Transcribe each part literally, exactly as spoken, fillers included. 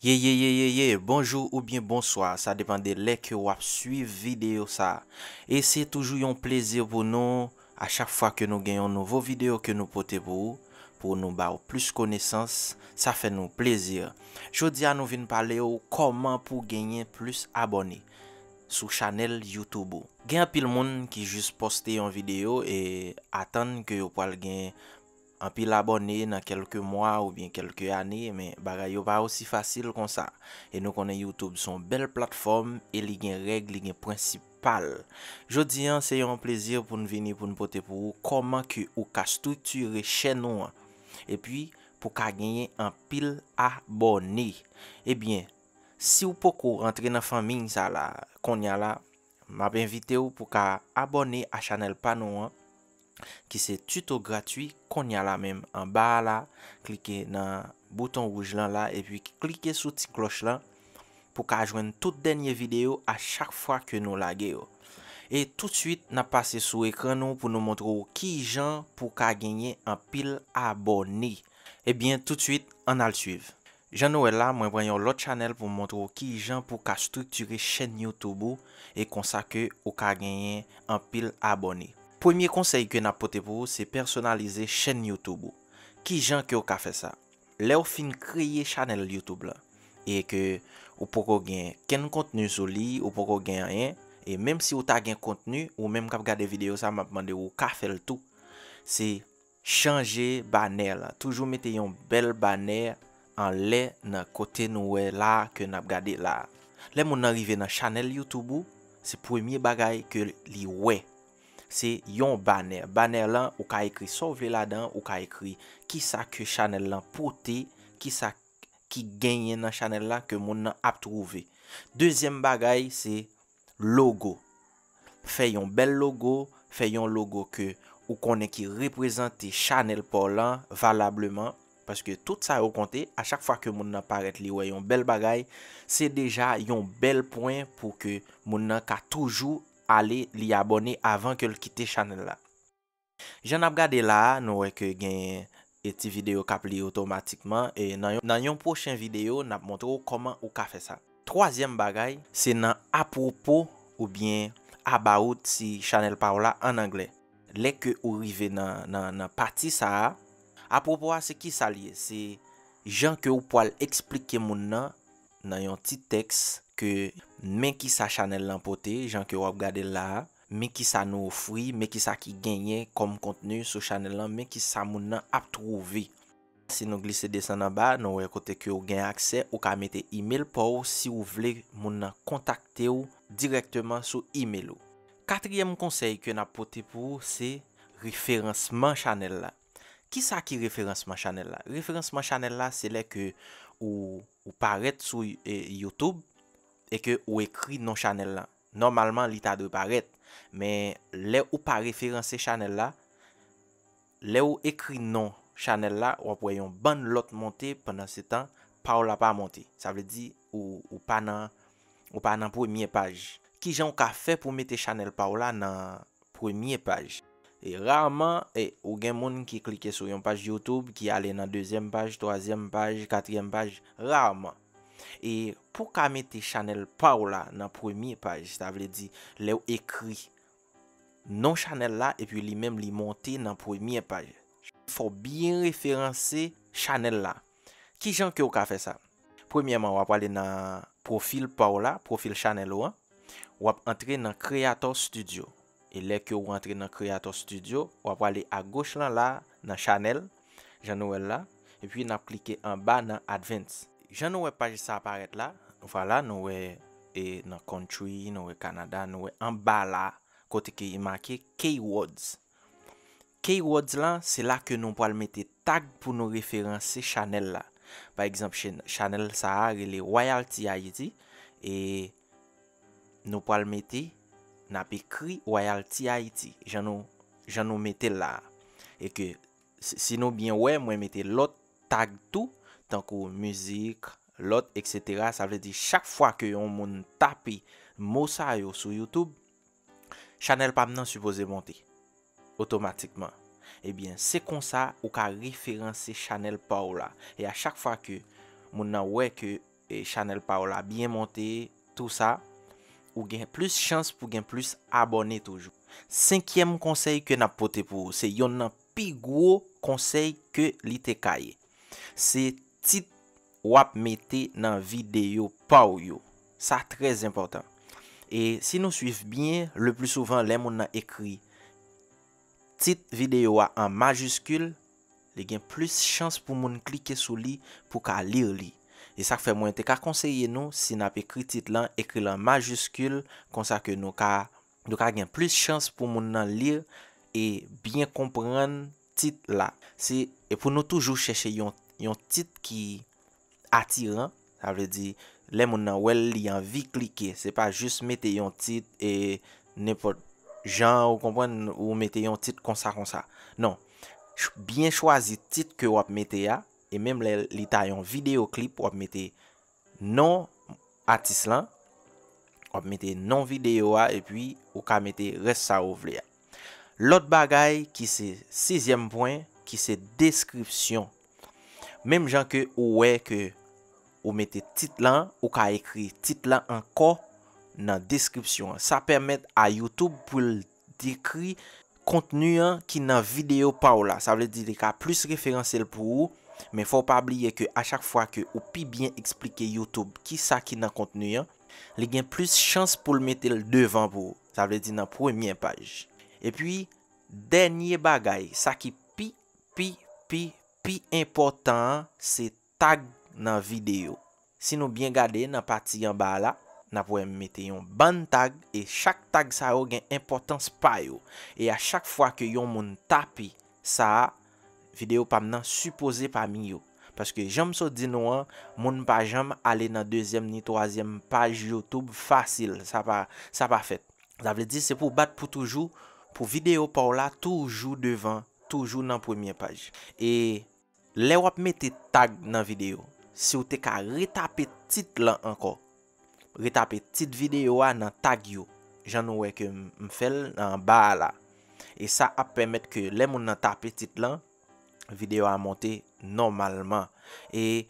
Ye, ye, ye, ye, ye, bonjou oubyen bonswa, sa depann de lè ke w ap swiv videyo sa. E se toujou yon plezi pou nou, a chak fwa ke nou gen yon nouvo videyo ke nou pote pou ou, pou nou ba w plis konesans, sa fè nou plezi. Jodi a nou vin pale w kòman pou w genyen plis abòne sou chanèl YouTube ou. Gen anpil moun ki jis poste yon videyo e atann ke yo pral gen anpil abòne nan kèlke mwa oubyen kèlke ane, men bagay yo pa osi fasil konsa. E nou konnen YouTube se yon bèl platfòm e li gen règ, li gen prensip pa l. Jodi a, se yon plezi pou n vini pou n pote pou ou kòman ke ou ka estriktire chèn ou an. Epi, pou ka genyen anpil abòne. Ebyen, si w poko rantre nan fanmiy sa la, kounye a la, m ap envite w pou ka abòne a chanèl pa nou an, ki se Tuto Gratwi, kounye a la menm anba a la, klike nan bouton wouj lan la, epi klike sou ti klòch lan pou ka jwenn tout dènye videyo a chak fwa ke nou lage yo. E toutswit, n ap pase sou ekran nou pou nou montre w kijan pou ka genyen anpil abòne. Ebyen, toutswit, ann al swiv. Jan nou wè la, mwen pran yon lòt chanèl pou m montre w kijan pou ka estriktire chèn YouTube ou e konsa ke ou ka genyen anpil abòne. Premye konsèy ke n ap pote pou ou, se pèsonalize chèn YouTube ou. Kijan ke w ka fè sa? Lè w fin kreye chanèl YouTube lan, e ke ou poko gen kenn kontni sou li, ou poko gen anyen, e menm si ou ta gen kontni, ou menm k ap gade videyo sa, m ap mande w, ou ka fè l tou. Se chanje banè lan. Toujou mete yon bèl banè anlè nan kote nou wè la ke n ap gade la. Lè moun nan rive nan chanèl YouTube ou, se premye bagay ke li wè. Se yon banè. Banè lan, ou ka ekri sa w vle ladan, ou ka ekri kisa ke chanèl lan pote, kisa ki genyen nan chanèl la ke moun nan ap twouve. Dezyèm bagay, se logo. Fè yon bèl logo, fè yon logo ke ou konnen ki reprezante chanèl pa w lan valableman, paske tout sa yo konte, a chak fwa ke moun nan parèt li wè yon bèl bagay, se deja yon bèl pwen pou ke moun nan ka toujou ale li abòne avan ke l kite chanèl la. Jan n ap gade la a, nou wè ke gen e ti videyo k ap li otomatikman, e nan yon, nan yon pwochen videyo, n ap montre w kòman ou ka fè sa. Twazyèm bagay, se nan apwopo oubyen about si chanèl pa w la an anglè. Lè ke ou rive nan, nan, nan pati sa a, apwopo a se kisa l ye? Se jan ke ou pral eksplike moun nan, nan yon ti tèks ke men kisa chanèl lan pote, jan ke w ap gade l la a, men kisa nou ofri, men kisa ki genyen kòm kontni sou chanèl lan, men kisa moun nan ap twouve. Si nou glise desann anba, nou wè kote ke ou gen aksè, ou ka mete imèl pa w si w vle moun nan kontakte w dirèkteman sou imèl ou. Katriyèm konsèy ke n ap pote pou ou, se referansman chanèl la. Kisa ki referansman chanèl la? Referansman chanèl la, se lè ke ou, ou parèt sou, e, YouTube e ke ou ekri non chanèl la. Nòmalman, li ta dwe parèt. Men, lè ou pa referanse chanèl la, lè ou ekri non chanèl la, w ap wè yon bann lòt monte, pandansetan, pa w la pa monte. Sa vle di, ou, ou pa nan, ou pa nan premye paj. Kijan w ka fè pou mete chanèl pa w la nan premye paj? E raman, e, ou gen moun ki klike sou yon paj YouTube, ki ale nan dezyèm paj, twazyèm paj, katriyèm paj, raman. E pou w ka mete chanèl pa w la nan premye paj, sa vle di, lè w ekri non chanèl la, epi li menm li monte nan premye paj. Fò w byen referanse chanèl la. Kijan ke w ka fè sa? Premyèman, w ap ale nan pwofil pa w la, pwofil chanèl ou an. W ap antre nan Creator Studio. E lè ke w antre nan Creator Studio, w ap ale agoch lan la, nan chanèl, jan nou wè l la. Epi n ap klike anba nan Advanced. Jan nou wè paj sa parèt la, vwala, nou wè, e, nan Country, nou wè Canada, nou wè anba la, kote ke e make Keywords. Keywords lan, se la ke nou pral mete tag pou nou referanse chanèl la. Pa egzanp, chen-, chanèl sa a rele Royalty Haiti, e nou pral mete, n ap ekri Royalty Haiti, jan nou, jan nou mete l la a. E ke si, si nou byen wè, mwen mete lòt tag tou, tankou mizik, lòt, etsetera. Sa vle di, chak fwa ke yon moun tape mo sa yo sou YouTube, chanèl pa m nan sipoze monte otomatikman. Ebyen, se konsa ou ka referanse chanèl pa w la. E a chak fwa ke moun nan wè ke e, chanèl pa w la byen monte, tou sa, ou gen plis chans pou gen plis abòne toujou. Senkyèm konsèy ke n ap pote pou ou, se yonn nan pi gwo konsèy ke li te ka ye. Se tit w ap mete nan videyo pa w yo. Sa trè enpòtan. E si nou swiv byen, le pli souvan, lè moun nan ekri tit videyo a an majiskil, li gen plis chans pou moun klike sou li pou ka li li. E sa k fè mwen te ka konseye nou, si n ap ekri tit lan, ekri l an majiskil, konsa ke nou ka, nou ka gen plis chans pou moun nan li e byen konprann tit la. Se, e pou nou toujou chèche yon, yon tit ki atiran, sa vle di, lè moun nan wè l, li anvi klike. Se pa jis mete yon tit e nenpòt jan, ou konprann, ou mete yon tit konsa, konsa. Non. Ch-, byen chwazi tit ke w ap mete a, e menm lè li ta yon videyo klip, w ap mete non atis lan, w ap mete non videyo a, epi ou ka mete rès sa ou vle a. Lòt bagay ki se sizyèm pwen, ki se deskripsyon. Menm jan ke ou wè ke ou mete tit lan, ou ka ekri tit lan ankò nan deskripsyon an. Sa pèmèt a YouTube pou l dekri kontni an ki nan videyo pa w la. Sa vle di li ka plis referanse l pou ou, men fò w pa bliye ke a chak fwa ke ou pi byen eksplike YouTube kisa ki nan kontni an, li gen plis chans pou l mete l devan pou ou. Sa vle di nan premye paj. Epi, dènye bagay, sa ki pi, pi, pi, pi enpòtan an, se tag nan videyo. Si nou byen gade nan pati anba a la, n ap wè m mete yon bann tag, e chak tag sa yo gen enpòtans pa yo. E a chak fwa ke yon moun tape sa a, videyo pa m nan sipoze pami yo. Paske jan m sot di nou an, moun pa janm ale nan dezyèm ni twazyèm paj YouTube fasil. Sa pa, sa pa fèt. Sa vle di se pou w bat pou toujou, pou videyo pa w la toujou devan, toujou nan premye paj. E lè w ap mete tag nan videyo, si w te ka retape tit lan ankò, retape tit videyo a nan tag yo, jan nou wè ke m, m fè l anba a la. E sa ap pèmèt ke lè moun nan tape tit lan, videyo a monte nòmalman. E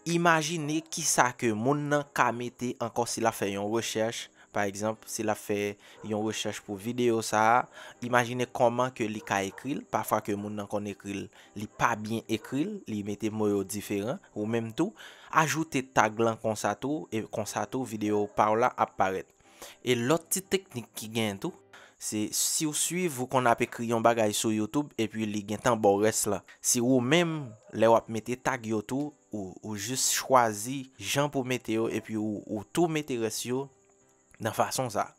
imajine kisa ke moun nan ka mete ankò si l ap fè yon rechèch. Pa egzanp, si l ap fè yon rechèch pou videyo sa a, imajine kòman ke li ka ekri l. Pafwa ke moun nan konn ekri l, li pa byen ekri l, li mete mo yo diferan, ou menm tou. Ajoute tag lan konsa tou, e konsa tou, videyo pa w la ap parèt. E lòt ti teknik ki genyen tou, se si w swiv, ou konn ap ekri yon bagay sou YouTube, epi li gentan ba w rès la. Si ou menm, lè w ap mete tag yo tou, ou, ou jis chwazi jan pou mete yo, epi ou, ou tou mete rès yo nan fason sa.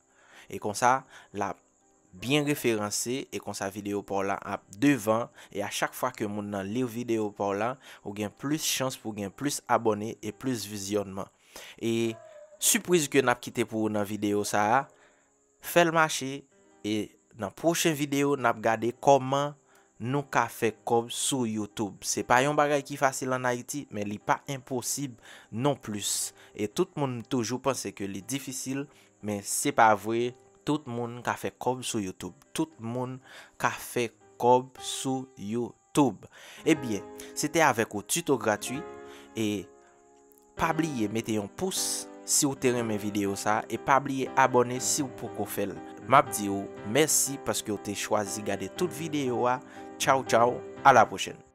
E konsa, l ap byen referanse, e konsa videyo pa w la ap devan, e a chak fwa ke moun nan li videyo pa w la, ou gen plis chans pou gen plis abòne e plis vizyònman. E sipriz ke n ap kite pou ou nan videyo sa a, fè l mache, e nan pwochen videyo, n ap gade kòman nou ka fè kòb sou YouTube. Se pa yon bagay ki fasil ann Ayiti, men li pa enposib non plis. E tout moun toujou panse ke li difisil, men se pa vre. Tout moun ka fè kòb sou YouTube. Tout moun ka fè kòb sou YouTube. Ebyen, se te avèk ou Tuto Gratwi, e pa bliye mete yon pous si w te renmen videyo sa, e pa bliye abòne si w poko fè l. M ap di w mèsi paske w te chwazi gade tout videyo a. Tchaw, tchaw, a la pwochèn.